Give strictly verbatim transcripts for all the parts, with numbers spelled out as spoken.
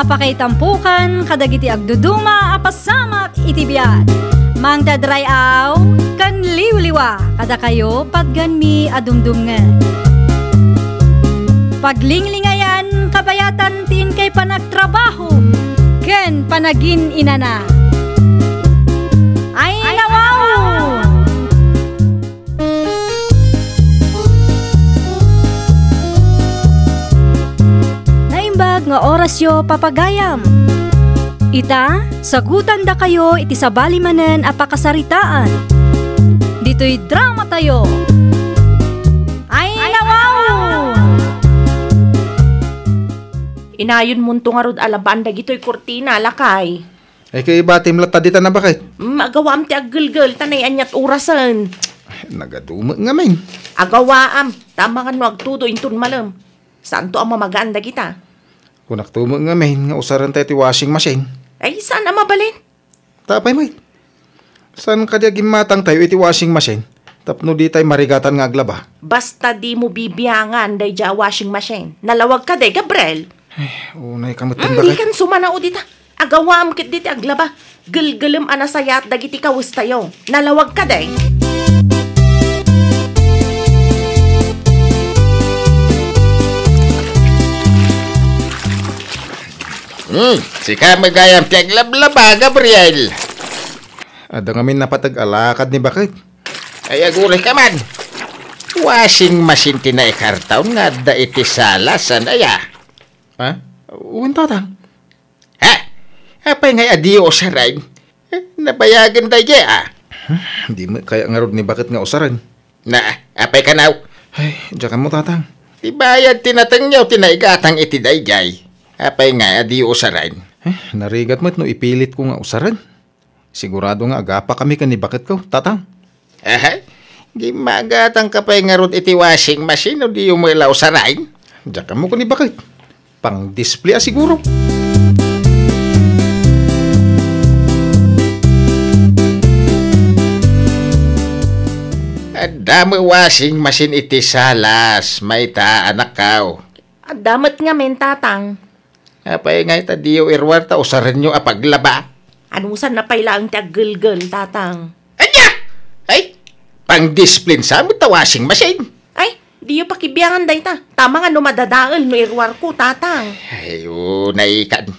Pakaitampukan kadagiti agduduma a pasamak iti biag. Mangted ray-aw ken liwliwa kadakayo patgenmi a dumdumngeg. Paglinglingayan kabayatan ti inkay panagtrabaho ken panagin-inana. Ay, nawaw! Naimbag nga orasyo, papagayam. Ita, sagutandakayo iti sabali manen a pakasaritaan. Ditoy dramatayo. Ay, nawaw! Inayonmonto ngarud a labaan dagitoy kurtina, lakay. Ay, kaibatim latta dita, nabaket. Mm, agawaam ti aggelgel, ta nay-aniat orasen. Ay, nagadumek ngamin. Agawaam, ta amangan no agtudo inton malem. Saanto a mamagaan dagita. Kunakto met ngamin nga usarentayo ti washing machine. Ay, saan a mabalin? Ta apay met? Saan kadi a gimmatangtayo iti washing machine tapno ditay marigatan nga aglaba? Basta dimo bibiangan daydiay a washing machine. Nalawag kadi, Gabriel? Ay, unay ka met, ah, baket. Dikan sumanao dita. Agawaam ketdi ti aglaba. Gelgelem a nasayaat dagiti kawestayo. Nalawag kadi? Hmm, sika met gayam ti aglablaba, Gabriel. Adda ngamin napateg a lakad ni baket. Ay, aguray ka man. Washing machine ti naikartaon nga adda iti sala, saan aya? Ha? Wen, tatang. Ha? Apay ngay a diyo usaren? Eh, nabayagen daydiay, a. Hmm, di met kaya ngarud ni baket nga usaren. Na, apay kanaw? Ay, diak ammo, tatang. Ti bayad ti natengyo ti naigatang iti daydiay. Apay ngay a diyo usaren? Eh, narigat met no ipilitko nga usaren. Sigurado nga agapakami ken ni baketko, tatang. Aha? Gimmagatangka pay ngarud iti washing machine no diyo met la usaren? Diak ammo ken ni baket. Pang-display a siguro. Adda met washing machine iti salas, mayta, anakkaw? Adda met ngamin, tatang. Apay ngay ta diyo iruar ta usarenyo a paglaba? Anusanna pay laeng ti aggelgel, tatang. Ania? Ay, pang-display sa met ta washing machine. Ay, diyo pakibiangan dayta. Ta amangan no madadael no iruarko, tatang. Ay, unay kan.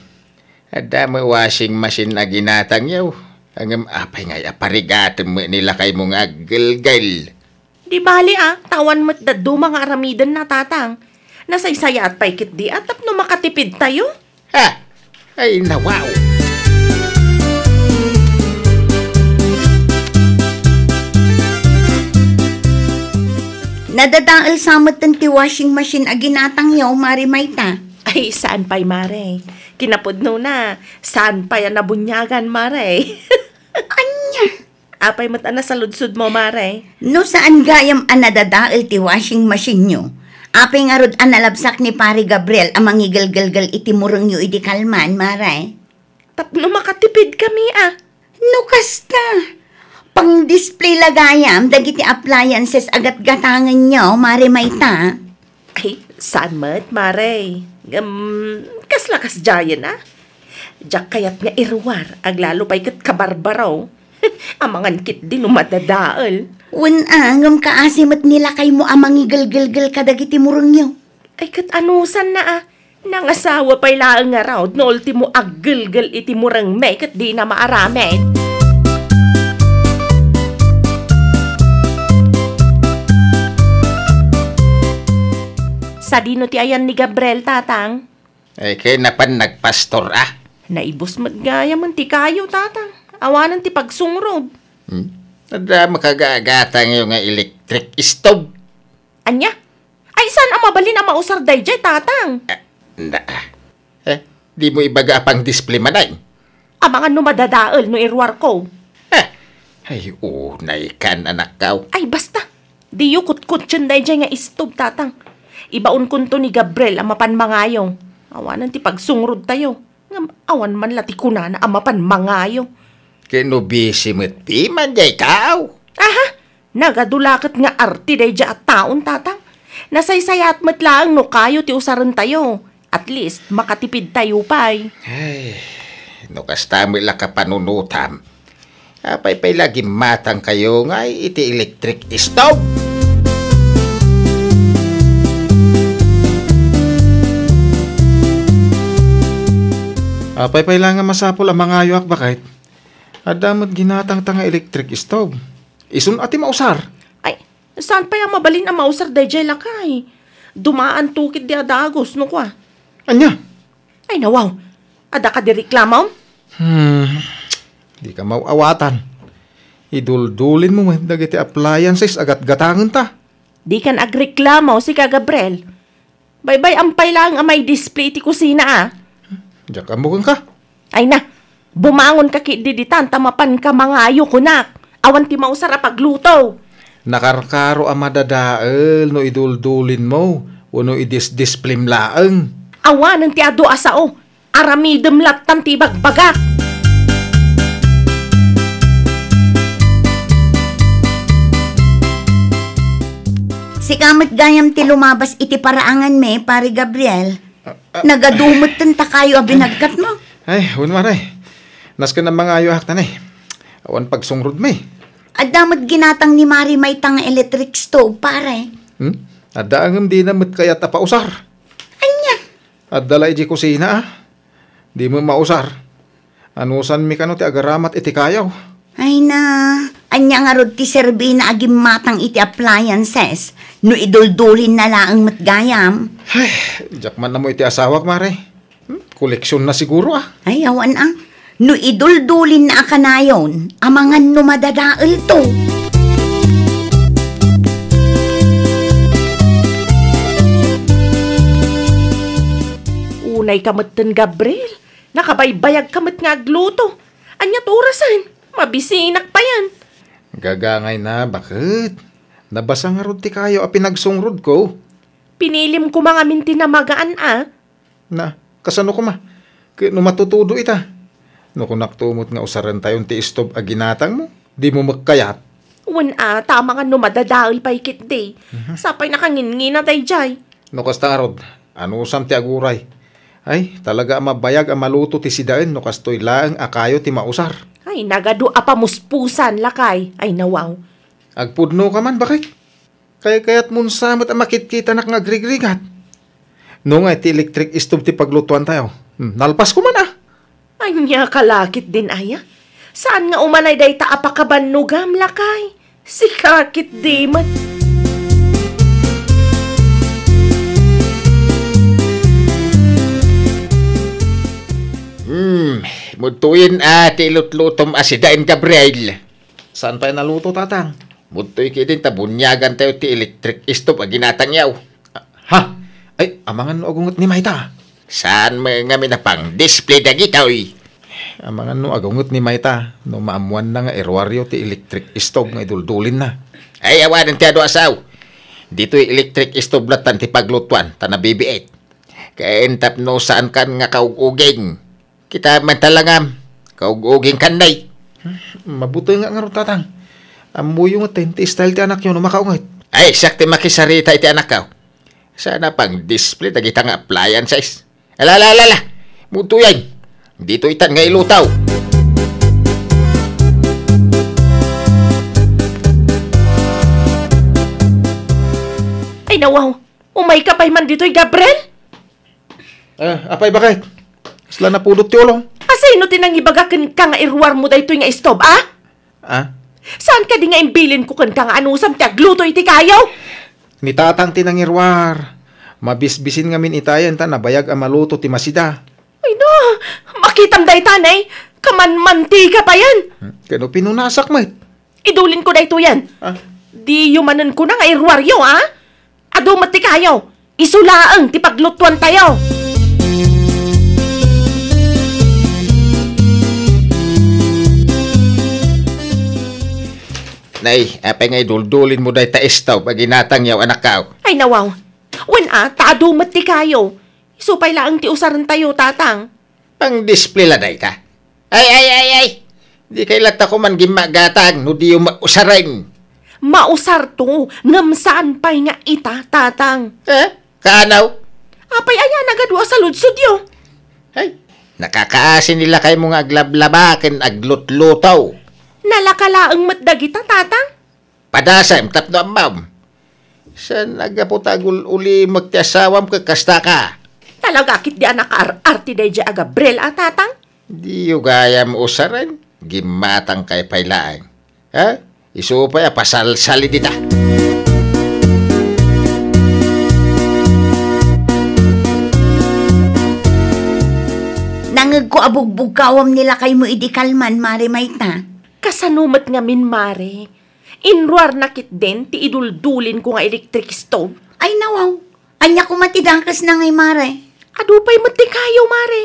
Adda met washing machine a ginatangyo. Ngem apay ngay a parigatem met ni lakaymo nga aggelgel? Di bali, a, ta awan met dadduma nga aramidenna, tatang. Nasaysayaat pay ketdi a tapno makatipidtayo. Ha! Ay, nawaw! Nadadael sa metten ti washing machine a ginatangyo, Mare Mayta. Ay, saan pay, Mare. Kinapudnona, saan pay a nabuniagan, Mare. Ania? Apay met a nasaludsodmo, Mare? No saan gayam a nadadael ti washing machine-yo, apay ngarud a nalabsak ni Pare Gabriel a mangigelgelgel iti murengyo idi kalman, Mare? Tapno makatipidkami, a. No kasta, pang-display la gayam dagiti appliances a gatgatangenyo, Mare Mayta. Ay, saan met, Mare? Ngem, kasla kasdiayen, a? Diak kayat nga iruar, aglalo pay ket kabarbaro. Amangan ketdi no madadael. Wen a, ngem kaasi met ni lakaymo a mangigelgelgel kadagiti murengyo. Ay, ket anusanna a? Nangasawa pay laeng ngarud no ultimo aggelgel iti murengmi ket dina maaramid. Sadino ti ayan ni Gabriel, Tatang? Ay, ket napan nagpastor, a? Naibus met gayamen ti kayo, Tatang. Awanen ti pagsungrod. Hmm? Adda makagagatangyo nga electric stove? Ania? Ay, saan a mabalin a mausar daydiay, Tatang? Ah, na, ah. Eh, dimo ibaga a pang-display man ay? Amangan no madadael no iruarko. Ah, ay, unay kan, anakkaw. Ay, basta. Diyo kutkutien daydiay nga stove, Tatang. Ibaonkonto ni Gabriel a mapan mangayo. Awanen ti pagsungrodtayo. Ngem awan man la ti kunana a mapan mangayo. Ket no busy met piman diay tao? Aha! Nagadu la ket nga arte daydiay a taon, Tatang. Nasaysayaat met laeng no kayo ti usarentayo. At least, makatipidtayo pay. Ay, no kasta met la kapanunotam, apay pay la gimmatangkayo ngay iti electric stove? Apay pay la nga masapul a mangayoak, baket? Adda met ginatangta nga electric stove. Isun a ti mausar. Ay, saan pay a mabalin a mausar daydiay, lakay? Dumaanto ketdi a dagus, no kua. Ania? Ay, nawaw. Adda kadi reklamom? Hmm, dika maw-awatan. Iduldulinmo met dagiti appliances a gatgatangenta. Dikan agreklamo, sika, Gabriel. Baybay-am pay laeng a may display iti kusina, a. Diak ammo kenka. Ay na, bumangonka ketdi ditan ta mapanka mangayo, kunak. Awan ti mausar a pagluto. Nakarkaro a madadael no iduldulinmo wenno idisdisplayem laeng. Awanen ti adu a sao. Aramidem lattan ti ibagbagak. Sika met gayam ti lumabas iti paraanganmi, Pare Gabriel. Ah, ah. Nagadu metten ta kayo a binagkatmo. Ay, wen, Mare. Nasken a mangayoak ta ne. Awan pagsungrodmi. Adda met ginatang ni Mare mayta nga electric stove, Pare. Hmm? Adda ngem dina met kayat a pausar. Ania? Adda la idiay kusina, a. Dimo mausar. Anusanmi kano ti agaramat iti kayo? Ay na, ania ngarud ti serbina a gimmatang iti appliances no iduldulinna laeng met gayam? Ay, diak man ammo iti asawak, Mare. Hmm, koleksionna siguro, a. Ay, awan, a. No iduldulinna a kanayon, amangan no madadaelto. Unayka metten, Gabriel. Nakabaybayagka met nga agluto. Ania ti orasen? Mabisinak payen. Gagangayna, baket? Nabasa ngarud ti kayo a pinagsungrodko. Pinilim koma ngamin ti namagaan, a. Na, kasano koma? Ket no matutudo ita? No kunakto met nga usarentayon ti stove a ginatangmo, dimo met kayat? Wen, a, ta amangan no madadael pay ketdi. Mhm. Sapay nakangingina daydiay. No kasta ngarud, anusam ti aguray? Ay, talaga a mabayag a maluto ti sidaen no kastoy laeng a kayo ti mausar. Ay, nagadu a pamuspusan, lakay. Ay, nawaw. Agpudnoka man, baket? Kaykayatmon sa met a makitkitanak nga agrigrigat. No nga iti electric stove ti paglutuantayo, hmm, nalpasko man, a. Ania ka la ketdin, aya? Saan nga umanay dayta a pakabannogam, lakay? Sika ketdi met. Hmm, mudtoyen a ti ilutlutom a sidaen, Gabriel. Saan pay naluto, tatang? Mudtoy ketdin ta buniagantayo ti electric stove a ginatangyo. Ha? Ay, amangan no agunget ni mayta. Saan met ngamin a pang-display dagitoy? Amangan no agunget ni mayta no maammoanna nga iruaryo ti electric stove nga iduldulinna. Ay, awanen ti adu a sao. Ditoy electric stove lattan ti paglutuan ta nabibiit. Ken tapno saankan nga kaug-uging. Kita met ta langam, kaug-ugingkan, nay. Mabutengak ngarud, tatang. Ammoyo met ti style ti anakyo no makaunget. Ay, siak ti makisarita iti anakko. Saan a pang-display dagita nga appliances. Ala, ala, ala, ala. Mudtoyen. Ditoy itan nga ilutaw. Ay, nawaw. Umayka pay man ditoy, Gabriel? Eh, apay, baket? Kasla napudot ti ulom? Asino ti nangibaga kenka nga iruarmo daytoy nga stove, a? Ah? Saan kadi nga imbilinko kenka nga anusam ti agluto iti kayo? Ni tatang ti nangiruar. Mabisbisin ngamin itayen ta nabayag a maluto ti masida. Ay na, makitam dayta, nay. Kamanmantika payen. Hmm, kano pinunasak met? Idulinko daytoyen. Ah? Diyo manen kuna nga iruaryo, a? Adu met ti kayo. Isu laeng ti paglutuantayo. Nay, apay nga iduldulinmo dayta stove a ginatangyo, anakko? Ay, nawaw. Wen a, ta adu met ti kayo. Isu pay laeng ti usarentayo, tatang. Pang-display la dayta. Ay, ay, ay, ay! Dikay latta koman gimmagatang no diyo mausaren. Mausarto, ngem saan pay nga ita, tatang. Eh? Kaanaw? Apay aya nagadu a saludsodyo? Ay, nakakaasi ni lakaymo nga aglablaba ken aglutluto. Nalaka laeng met dagita, Tatang. Padasem tapno ammom. Saan a gapu ta agul-ulimek ti asawam ket kasta ka? Talaga ketdi a nakaar-arte daydiay a Gabriel a, Tatang? Diyo gayam usaren, gimmatangkay pay laeng. Ha? Isu pay a pasalsali dita. Nangegko a bugbugkawam ni lakaymo idi kalman, Mare Mayta. Kasano met ngamin, Mare? Inruarna ketdin ti iduldulinko nga electric stove. Ay, nawaw. Ania koma ti dakesna ngay, Mare? Adu pay met ti kayo, Mare.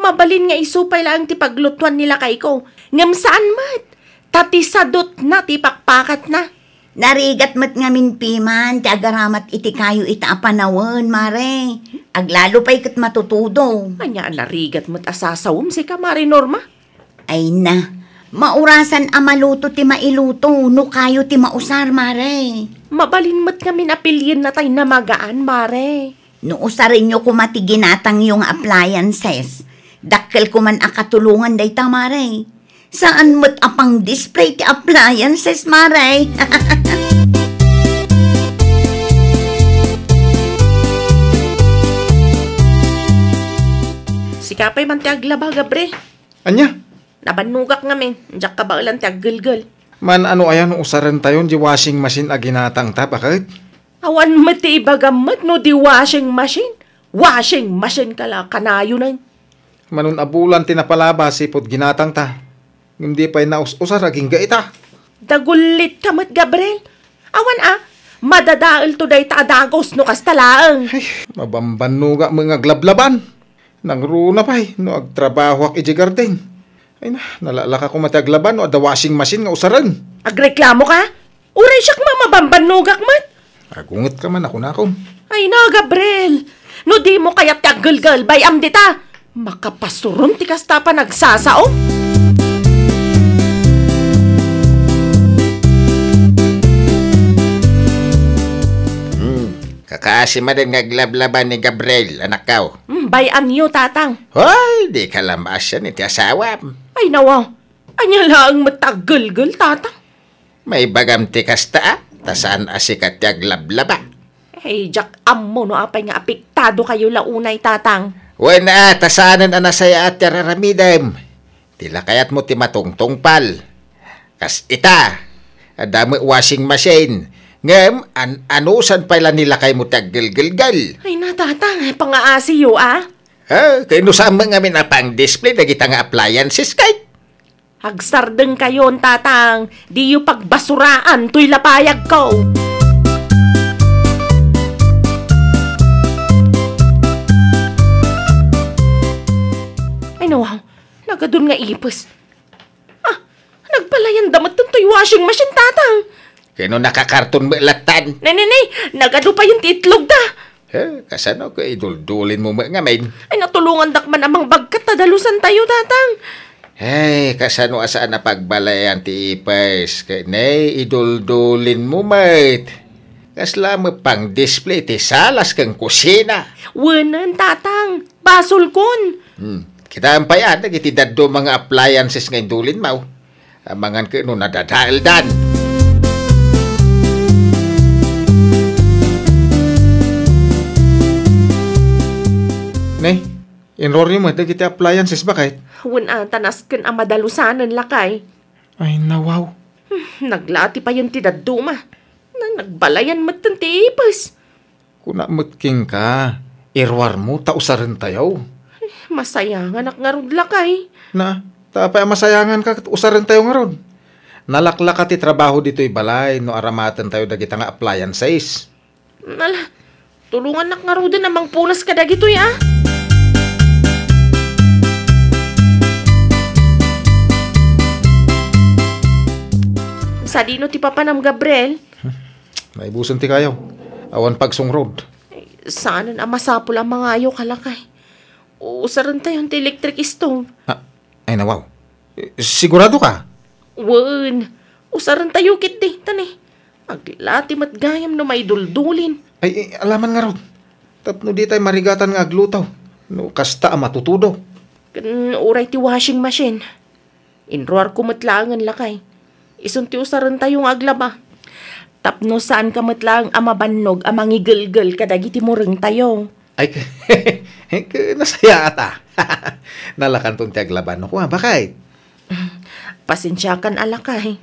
Mabalin nga isu pay laeng ti paglutuan ni lakayko. Ngem saan met. Ta ti sadutna ti pakpakatna. Narigat met ngamin piman ti agaramat iti kayo ita a panawen, Mare. Aglalo pay ket matutudo. Ania a narigat met a sasawem sika, Mare Norma? Ay na, maurasan a maluto ti mailuto no kayo ti mausar, Mare. Mabalin met ngamin a pilienna tay namagaan, Mare. No usarenyo koma ti ginatangyo nga appliances, dakkel koman a katulongan dayta, Mare. Saan met a pang-display ti appliances, Mare. Sika pay man ti aglaba, Gabriel. Ania? Nabannogak ngamin, diak kabaelan ti aggelgel. Man-ano aya no usarentayon di washing machine a ginatangta, baket? Awan met ti ibagam met no di washing machine. Washing machine ka la kanayonen. Manon a bulan ti napalaba sipud ginatangta. Ngem di pay naus-usar agingga ita. Dagullitka met, Gabriel. Awan a, madadaelto dayta a dagus no kasta laeng. Ay, mabambannoga met nga aglablaban. Nangruna pay no agtrabahoak idiay garden. Ay na, nalaka koma ti aglaba no adda washing machine nga usaren. Agreklamoka? Uray siak met mabambannogak met. Agungetka man a kunakon. Ay na, Gabriel. No dimo kayat ti aggelgel, bay-am dita. Makapasuron ti kasta a panagsasao. Hmm, kakaasi manen nga aglablaban ni Gabriel, anakko. Hmm, bay-amyo, Tatang. Hoy, dika la maasian iti asawam. Ay, nawa. Ania laeng met ti aggelgel, Tatang? Maibagam ti kasta, a? Ta saan a sika ti aglablaba. Ay, diak ammo no apay nga apektado kayo la unay, Tatang. Wen a, ta saanen a nasayaat ti ar-aramidem. Ti lakayatmo ti matungtungpal. Kas ita, adda met washing machine. Ngem, an-, anusan pay la ni lakaymo ti aggelgelgel. Ay na, Tatang, pangaasiyo, a? Ha? Kay no saan met ngamin a pang-display dagita nga appliances, kay? Agsardengkayon, Tatang. Diyo pagbasuraan toy lapayagko. Ay, nawa. Nagadun nga ipis. Ah, nagbalayanda met toy washing machine, Tatang. Kano nakakarton met lattan? Ne, ne, ne, nagadu payen ti itlog da. Eh, kasano ket iduldulinmo met ngamin? Ay, natulongandak man a mangbagkat ta dalusantayo, Tatang. Ay, kasano a saan a pagbalayan ti ipis? Ket ne, iduldulinmo met. Kasla met pang-display ti salas ken kusina. Wenen, Tatang. Basolkon. Hmm. Kitaem pay a dagiti dadduma nga appliances nga indulinmo. Amangan ket no nadadaeldan. Ne, inruaryo met dagiti appliances, baket? Wen a, ta nasken a madalusanen, lakay. Ay, nawaw. Hmm, naglati payen ti dadduma. Na, nagbalayan metten ti ipis. Kuna met kenka, iruarmo ta usarentayo. Masayanganak ngarud, lakay. Na, ta apay a masayanganka ket usarentayo ngarud? Nalaklaka ti trabaho ditoy balay no aramatentayo dagita nga appliances. Ala, tulongannak ngaruden a mangpunas kadagitoy, a. Sadino ti papanam, Gabriel? Naibusen ti kayo. Awan pagsungrod. Ay, saanen a masapul a mangayo ka, lakay. Usarentayon ti electric stove. Ah, ay, nawaw. Sigurado ka? Wen. Usarentayo ketdi, ta ne, aglati met gayam no maiduldulin. Ay, ay, alaman ngarud. Tapno ditay marigatan nga agluto, no kasta a matutudo. Ken uray ti washing machine. Inruarko met laengen, lakay. Isun ti usarentayo nga aglaba. Tapno saanka met laeng a mabannog a mangigelgel kadagiti murengtayo. Ay, k-, k-, nasayaat a. Nalakanton ti aglaba no kua, bakay? Pasensiakan a, lakay.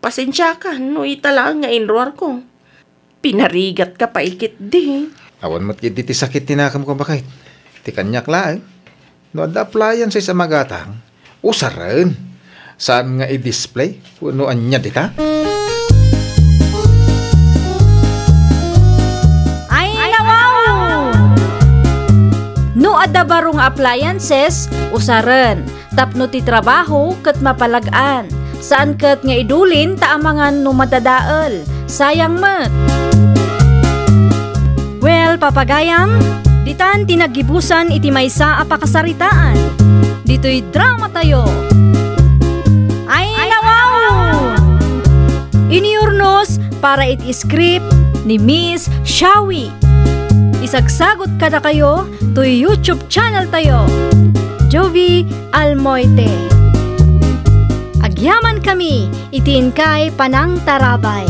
Pasensiakan no ita laeng nga inruarko. Pinarigatka pay ketdi. Awan met ketdi ti sakit ti nakemko, bakay. Ti kaniak laeng. No adda appliances a magatang, usaren. Saan nga i-display wenno ania dita? Ay, nawaw! No adda baro nga appliances, usaren. Tapno ti trabaho ket mapalag-an. Saan ket nga idulin ta amangan no madadael. Sayang met. Well, papagayam, ditan ti naggibusan iti maysa a pakasaritaan. Ditoy dramatayo. Ay, nawaw! Iniurnos para iti script ni Miss Shawi. Isagsagot kadakayo toy YouTube channel tayo, Jovi Almoite. Agyaman kami iti inkay panangtarabay.